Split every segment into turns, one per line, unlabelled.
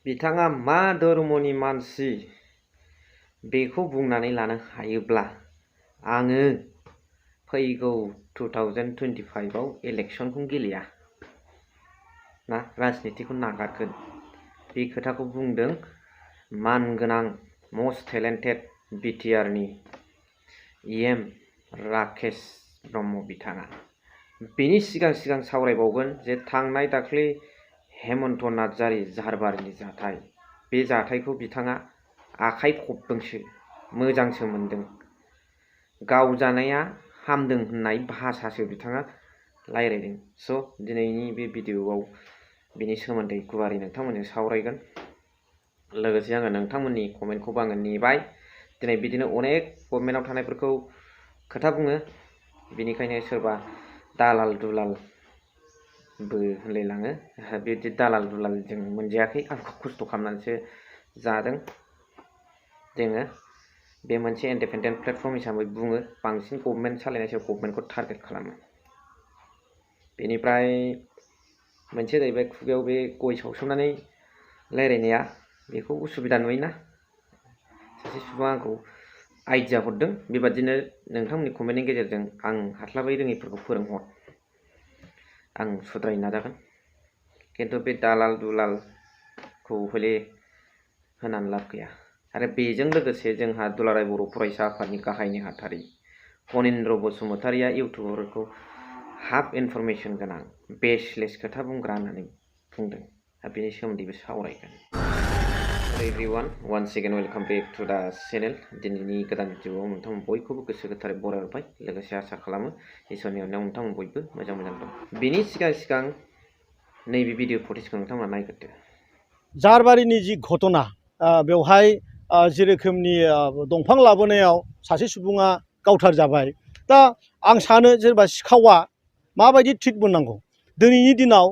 बिथाङा मा धर्मनि मानसि बेखौ बुंनानै लानो हायोब्ला आङो फैगौ 2025 आव इलेक्शनखौ गेलेया ना राजनितिखौ नागारगोन बे खोथाखौ बुंदों मानगोनां मोस्ट टेलेन्टेड बिटिआर नि इएम राकेश ब्रह्म बिथाङा बेनि सिगां सावरायबावगोन जे थांनाय दाख्लै हेमन्त नार्जारी झारबारिनि जाथाय बे जाथायखौ बिथाङा आखाइ खबदोंसो मोजांसो मोनदों गाव जानाया हामदों होननाय भाषासो बिथाङा रायलायदों स' दिनैनि बे भिडिअआव बिनि सोमोन्दै गुवारै नोंथांमोनजों सावरायगोन लोगोसे आङो नोंथांमोननि कमेन्टखौबो आङो नेबाय दिनै बिदिनो अनेक गभर्नमेन्टआव थानायफोरखौ खोथा बुङो बेनिखायनो सोरबा दालाल दुलाल बो होनलायलाङो बिदि दालाल दुलाल जों मोनजायाखै आंखौ खस्थ' खालामनानैसो जादों जोङो बे मोनसे इन्डिपेन्डेन्ट प्लेटफर्म हिसाबै बुङो बांसिन गभर्नमेन्ट सालायनाय सायाव गभर्नमेन्टखौ टारगेट खालामो बेनिफ्राय मोनसे जाहैबाय खुगायाव बे गय सावसोमनानै रायलायनाया बेखौ उसुबिदा नुयोना सासे सुबुङा आंखौ आइडिया हरदों बेबादिनो नोंथांमोननि कमेन्टनि गेजेरजों आं हास्लाबै रोङैफोरखौ फोरोंहर आं सुद्रायनो नाजागोन किन्तु बे दालाल दुलालखौ हले होनानै लाब गैया आरो बेजों लोगोसे जोंहा दुलाराय बर' फरायसा आफादनि गाहाय नेहाथारि फनिन्द्र बसुमतारिया इउटुबारखौ हाफ इनफरमेशन गोनां बेसलेस खोथा बुंग्रा होननानै बुंदों बेनि सोमोन्दैबो सावरायगोन everyone once again welcome back to the channel दिनैनि गोदान भिडिअआव नोंथांमोन बयखौबो गोसो गोथारै बरायहरबाय लोगोसे आसा खालामो इसोरनि अननायाव नोंथांमोन बयबो मोजां दं बिनि सिगां नैबे भिडिअ फुटेजखौ नोंथांमोना नायग्रोदो
झारबारिनि जि घटना बेवहाय जे रोखोमनि दंफां लाबोनायाव सासे सुबुङा गावथार जाबाय दा आं सानो जेनेबा सिखावा माबायदि ट्रिट मोननांगौ दिनैनि दिनाव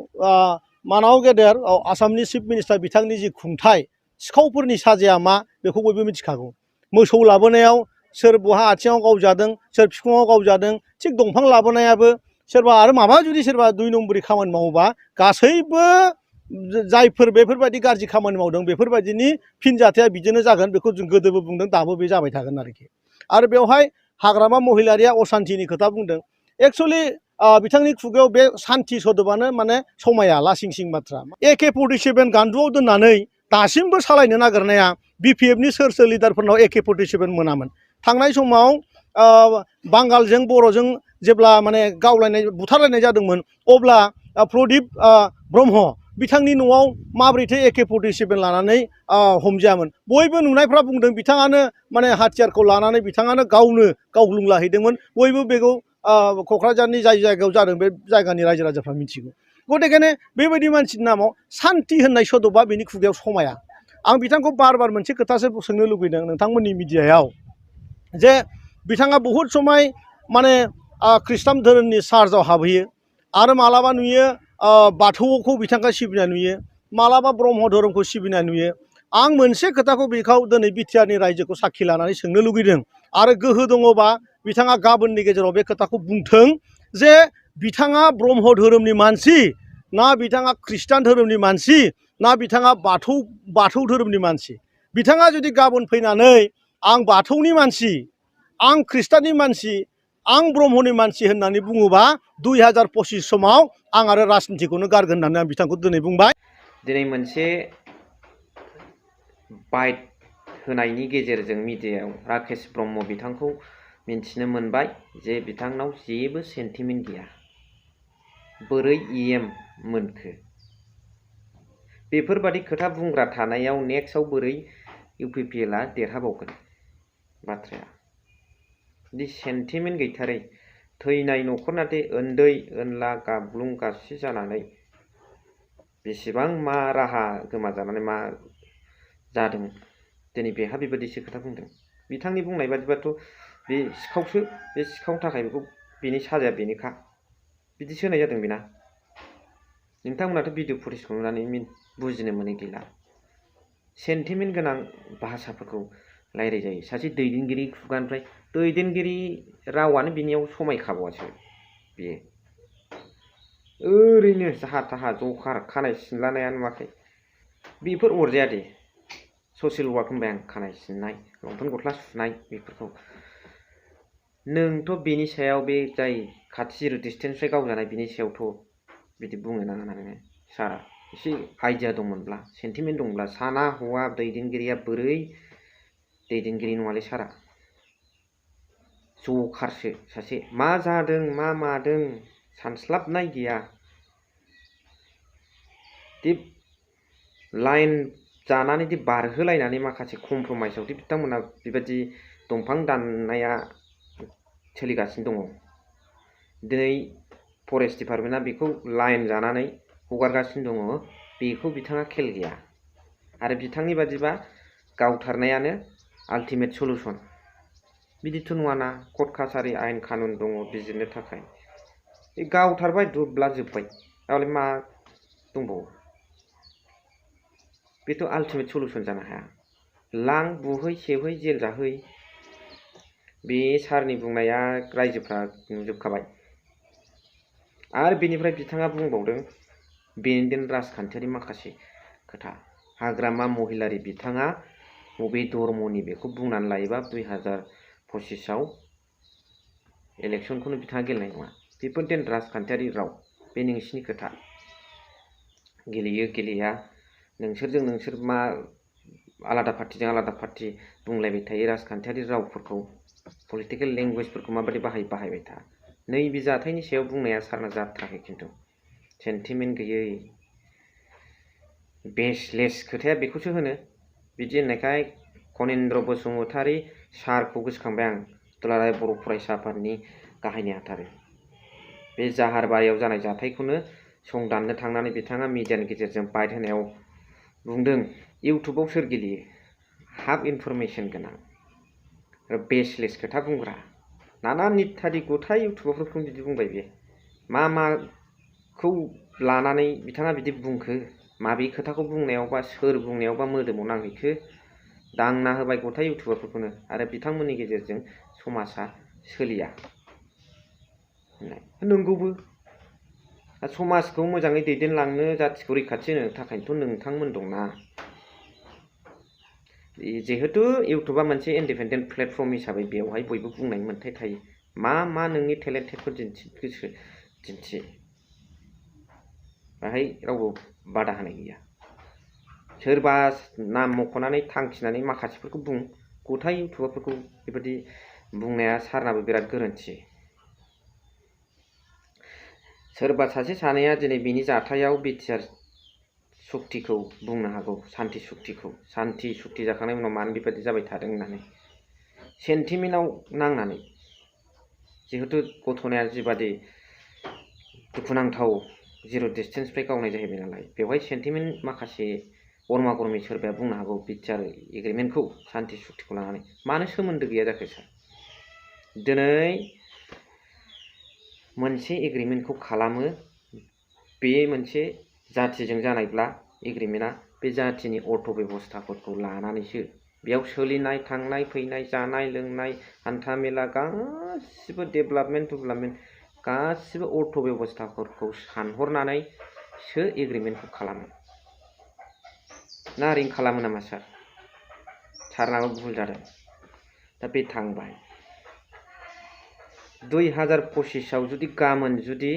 मानाव गेदेर आसामनि चिफ मिनिस्टार बिथांनि जि खुंथाय सिखावफोरनि साजाया मा बेखौ बयबो मिथिखागौ मोसौ लाबोनायाव सोर बहा आथिङाव गावजादों सोर बिखुङाव गावजादों थिग दंफां लाबोनायाबो सोरबा आरो माबा जुदि सोरबा 2 नम्बरनि खामानि मावोबा गासैबो जायफोर बेफोरबायदि गाज्रि खामानि मावदों बेफोरबायदिनि फिनजाथाया बिदिनो जागोन बेखौ जों गोदोबो बुंदों दाबो बे जाबाय थागोन आरो बेवहाय हाग्रामा महिलारिया असान्तिनि खोथा बुंदों एक्चुअलि बिथांनि खुगायाव बे सान्ति सोदोबानो माने समाया लासिं सिं बाथ्रा AK-47 गान्दुआव दोननानै दासिमबो सालायनो नागिरनाया BPFनि सोर लिडारफोरनाव AK-47 मोनामोन थांनाय समाव बांगालजों बर'जों जेब्ला माने गावलायनाय बुथारलायनाय जादोंमोन अब्ला प्रदीप ब्रह्म बिथांनि न'आव माबोरैथो AK-47 लानानै हमजायामोन बयबो नुनायफ्रा बुंदों बिथाङानो माने हाथियारखौ लानानै बिथाङानो गावनो गावग्लुंलाहैदोंमोन बयबो बेखौ क'क्राझारनि जाय जायगायाव जादों बे जायगानि रायजो राजाफ्रा मिथिगौ गथिखेनो बेबायदि मानसिनि नामाव सान्ति होननाय सोदोबा बेनि खुगायाव समाया आं बिथांखौ बार मोनसे खोथासो सोंनो लुबैदों नोंथांमोननि मिडियायाव जे बिथाङा बहुद समय माने ख्रिस्टान धोरोमनि चार्चआव हाबहैयो आरो मालाबा नुयो बाथौखौ बिथांखौ सिबिनाय नुयो मालाबा ब्रह्म धोरोमखौ सिबिनाय नुयो आं मोनसे खोथाखौ बेखौ दिनै बिटिआरनि रायजोखौ साखि लानानै सोंनो लुगैदों आरो गोहो दङबा बिथाङा गाबोननि गेजेराव बे खोथाखौ बुंथों जे बिथाङा ब्रह्म धोरोमनि मानसि ना बिथाङा ख्रिस्टान धोरोमनि मानसि ना बिथाङा बाथौ धोरोमनि मानसि बिथाङा जुदि गाबोन फैनानै आं बाथौनि मानसि आं ख्रिस्टाननि मानसि आं ब्रह्मनि मानसि होननानै बुङोबा 2025 समाव आं आरो राजनितिखौनो गारगोन होननानै आं बिथांखौ दिनै बुंबाय
दिनै मोनसे बाइट होनायनि गेजेरजों मिडियायाव राकेश ब्रह्म बिथांखौ मिन्थिनो मोनबाय जे बिथांनाव जेबो सेन्टिमेन्ट गैया बोरै इएम मोनखो बेफोरबादि खोथा बुंग्रा थानायाव नेक्स्टआव बोरै इउपिपिएलआ देरहाबावगोन बाथ्राया दि सेन्टिमेन्ट गैथारै थैनाय न'खरनाथे उन्दै ओनला गाबग्लुं गासि जानानै बेसेबां मा राहा गोमाजानानै मा जादों दिनै बेहा बेबायदिसो खोथा बुंदों बिथांनि बुंनाय बादिबाथ' बे सिखावसो बे सिखावनि थाखाय बेखौ बेनि साजाया बेनोखा बिदिसो होनाय जादों बेना नोंथांमोनाथ' भिडिअ फुटेजखौ नुनानै बुजिनो मोनै गैला सेन्टिमेन्ट गोनां भाषाफोरखौ रायज्लायजायो सासे दैदेनगिरि खुगानिफ्राय दैदेनगिरि रावानो बिनियाव समायखाबावासो बियो ओरैनो जाहा थाहा जखार खानाय सिनलानाया नुवाखै बेफोर अरजाया दे ससियेल वार्क होनबाय आं खानाय सिननाय लंपेन्ट गस्ला सुनाय बेफोरखौ नोंथ' बेनि सायाव बे जाय खाथि जिर' डिस्टेन्सनिफ्राय गावजानाय बिनि सायावथ' बिदि बुंनो नाङा ना नोङो सारा एसे आइडिया दंमोनब्ला सेन्टिमेन्ट दंब्ला साना हौवा दैदेनगिरिया बोरै दैदेनगिरि नङालै सारा जखारसो सासे मा जादों मा मादों सानस्लाबनाय गैया दि लाइन जानानै दि बारहोलायनानै माखासे कमप्रमाइसआवदि बिथांमोना बेबायदि दंफां दाननाया सोलिगासिनो दङ दिनै फरेस्ट डिपार्टमेन्टआ बेखौ लाइन जानानै हगारगासिनो दङ बेखौ बिथाङा खेल गैया आरो बिथांनि बादिबा गावथारनायानो आल्टिमेट सलुसन बिदिथ' नङाना कर्ट कासारि आयेन कानुन दङ बिजिरनो थाखाय गावथारबाय दुब्ला जोब्बाय दालाय मा दंबावो बेथ' आल्टिमेट सलुसन जानो हाया लां बुहै सेबहै जेल जाहै बे सारनि बुंनाया रायजोफ्रा नुजोबखाबाय आरो बेनिफ्राय बिथाङा बुंबावदों बेनोदेन राजखान्थियारि माखासे खोथा हाग्रामा महिलारि बिथाङा बबे धर्मनि बेखौ बुंनानै लायोबा 2025आव इलेक्सनखौनो बिथाङा गेलेनाय नङा बेफोर देन राजखान्थियारि राव बे नोंसिनि खोथा गेलेयो गेलेया नोंसोरजों नोंसोर मा आलादा पार्टिजों आलादा पार्टि बुंलायबाय थायो राजखान्थियारि रावफोरखौ पलिटिकेल लेंगुवेजफोरखौ माबायदि बाहायबाय था नैबे जाथायनि सायाव बुंनाया सारना जाथाराखै खिन्थु सेन्टिमेन्ट गैयै बेसलेस खोथाया बेखौसो होनो बिदि होननायखाय कनेन्द्र बसुमतारी सारखौ गोसोखांबाय आं दुलाराय बर' फरायसा आफादनि गाहाय नेहाथारि बे जाहारबारियाव जानाय जाथायखौनो संदाननो थांनानै बिथाङा मिडियानि गेजेरजों बाइट होनायाव बुंदों इउटुबाव सोर गेलेयो हाफ इनफरमेसन गोनां आरो बेसलेस खोथा बुंग्रा नाना निथादि गथाय इउटुबारफोरखौ बिदि बुंबाय बे माखौ लानानै बिथाङा बिदि बुंखो माबे खोथाखौ बुंनायावबा सोर बुंनायावबा मोदोमाव नांहैखो दांना होबाय गथाय इउटुबारफोरखौनो आरो बिथांमोननि गेजेरजों समाजा सोलिया नंगौबो समाजखौ मोजाङै दैदेनलांनो जाथिखौ रैखाथि होनो थाखायथ' नोंथांमोन दंना जिहेतु इउटुबा मोनसे इन्डिपेन्डेन्ट प्लेटफर्म हिसाबै बेवहाय बयबो बुंनायनि मोन्थाय थायो मा नोंनि टेलेन्टेडखौ दिन्थि बाहाय रावबो बादा होनाय गैया सोरबा नाम मख'नानै थांखिनानै माखासेफोरखौ बुं गथाय इउटुबारफोरखौ बेबायदि बुंनाया सारनाबो बिराद गोरोन्थि सोरबा सासे सानैया दिनै बिनि जाथायाव बिटिआर सुक्तिखौ बुंनो हागौ सान्ति सुक्ति जाखांनायनि उनाव मानो बेबायदि जाबाय थादों होननानै सेन्टिमेन्टआव नांनानै जिहेतु घटनाया जिबादि दुखुनांथाव जिर' डिस्टेन्सनिफ्राय गावनाय जाहैबाय नालाय बेवहाय सेन्टिमेन्ट माखासे गरमा गरमि सोरबाया बुंनो हागौ बिटिआर एग्रिमेन्टखौ सान्ति सुक्तिखौ लानानै मानो सोमोन्दो गैया जाखो सार दिनै मोनसे एग्रिमेन्टखौ खालामो बे मोनसे जाथिजों जानायब्ला एग्रिमेन्टआ बे जाथिनि अर्थ बेबस्थाफोरखौ लानानैसो बेयाव सोलिनाय थांनाय फैनाय जानाय लोंनाय हान्था मेला गासिबो डेभेलपमेन्ट गासिबो अर्थ बेबस्थाफोरखौ सानहरनानैसो एग्रिमेन्टखौ खालामो ना ओरैनो खालामो नामा सार सारनाबो भुल जादों दा बे थांबाय 2025आव जुदि गाबोन जुदि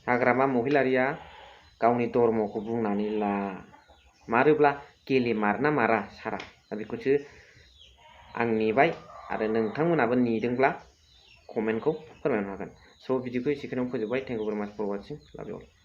हाग्रामा महिलारिया गावनि धर्मखौ बुंनानै मारोब्ला गेलेमारना मारा सारा दा बेखौसो आं नेबाय आरो नोंथांमोनाबो नेदोंब्ला कमेन्टखौ फोरमायनो हागोन स' बिदिखौ एसेखिनियाव फोजोबबाय थेंक इउ भेरि माच फर वाचिं लाभ इउ अल